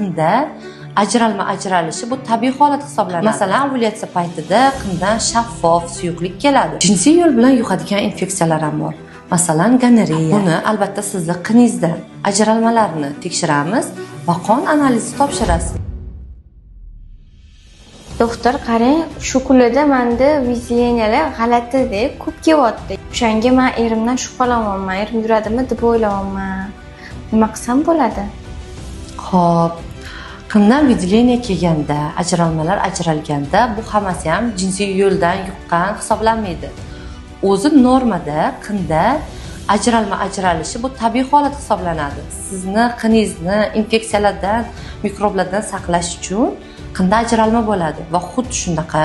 Qinda ajralma ajralishi bu tabiiy holat hisoblanadi. Masalan, ovulyatsiya paytida qindan shaffof suyuqlik keladi. Jinsiy yo'l bilan yuqadigan infeksiyalar ham bor. Masalan, gonoreya. Buni albatta sizni qiningizda ajralmalarni tekshiramiz va qon analizi topshirasiz. Doktor, qarang, shu kunlarda manda выделения lar g'alatida ko'p kelyapti. O'shanga man erimdan shubhalanyapman, erim yuradimi deb o'ylayapman. Nima qilsam bo'ladi? Xo'p, qindan выделение kelganda, ajralmalar ajralganda bu hammasi ham jinsiy yo'ldan yuqqan hisoblanmaydi. O'zi normada qinda ajralma ajralishi bu tabiiy holat hisoblanadi. Sizni qiningizni infeksiyalardan, mikroblardan saqlash uchun qinda ajralma bo'ladi va xuddi shunaqa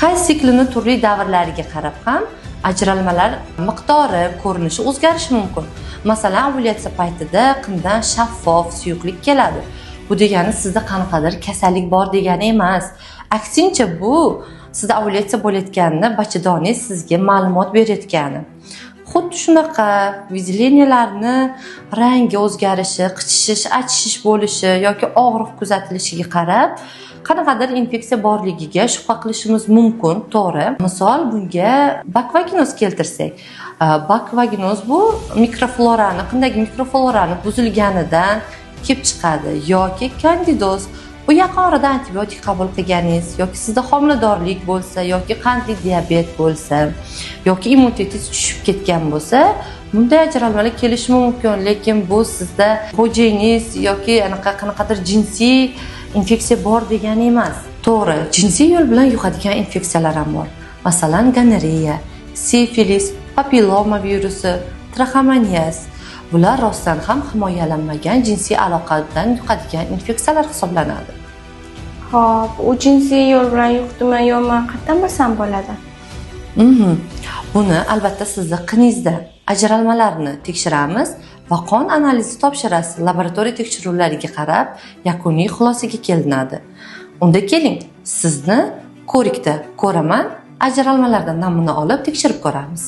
hayz siklini turli davrlariga qarab ham ajralmalar miqdori, ko'rinishi o'zgarishi mumkin. Masalan, ovulyatsiya paytida qindan shaffof suyuqlik keladi. Bu degani sizda qanaqadir kasallik bor degani emas. Aksincha, bu sizda ovulyatsiya bo'layotganini bachadoniz sizga ma'lumot berayotgani. Xuddi shunaqa выделения larni rangi o'zgarishi, qichishish, achishish bo'lishi yoki og'riq kuzatilishiga qarab qanaqadir infeksiya borligiga shubha qilishimiz mumkin, to'g'ri. Misol bunga bakvaginoz keltirsak. Bakvaginoz bu mikroflorani, qindagi mikroflorani buzilganidan kelib chiqadi yoki kandidoz, bu yaqin orada antibiotik qabul qilganingiz yoki sizda homiladorlik bo'lsa yoki qandli diabet bo'lsa yoki immunitetingiz tushib ketgan bo'lsa, bunday ajralmalar kelishi mumkin. Lekin bu sizda xo'jayingiz yoki anaqa qanaqadir jinsiy infeksiya bor degani emas. To'g'ri, jinsiy yo'l bilan yuqadigan infeksiyalar ham bor. Masalan, gonoreya, sifilis, papilloma virusi, trixomoniyaz. Bular rostdan ham himoyalanmagan jinsiy aloqadan yuqadigan infeksiyalar hisoblanadi. Xo'p, u jinsiy yo'l bilan yuqdimi yo'qmi, qayerdan bilsam bo'ladi? Buni albatta sizni qiningizda ajralmalarni tekshiramiz va qon analizi topshirasiz. Laboratoriya tekshiruvlariga qarab yakuniy xulosaga kelinadi. Unda keling, sizni ko'rikda ko'raman, ajralmalardan namuna olib tekshirib ko'ramiz.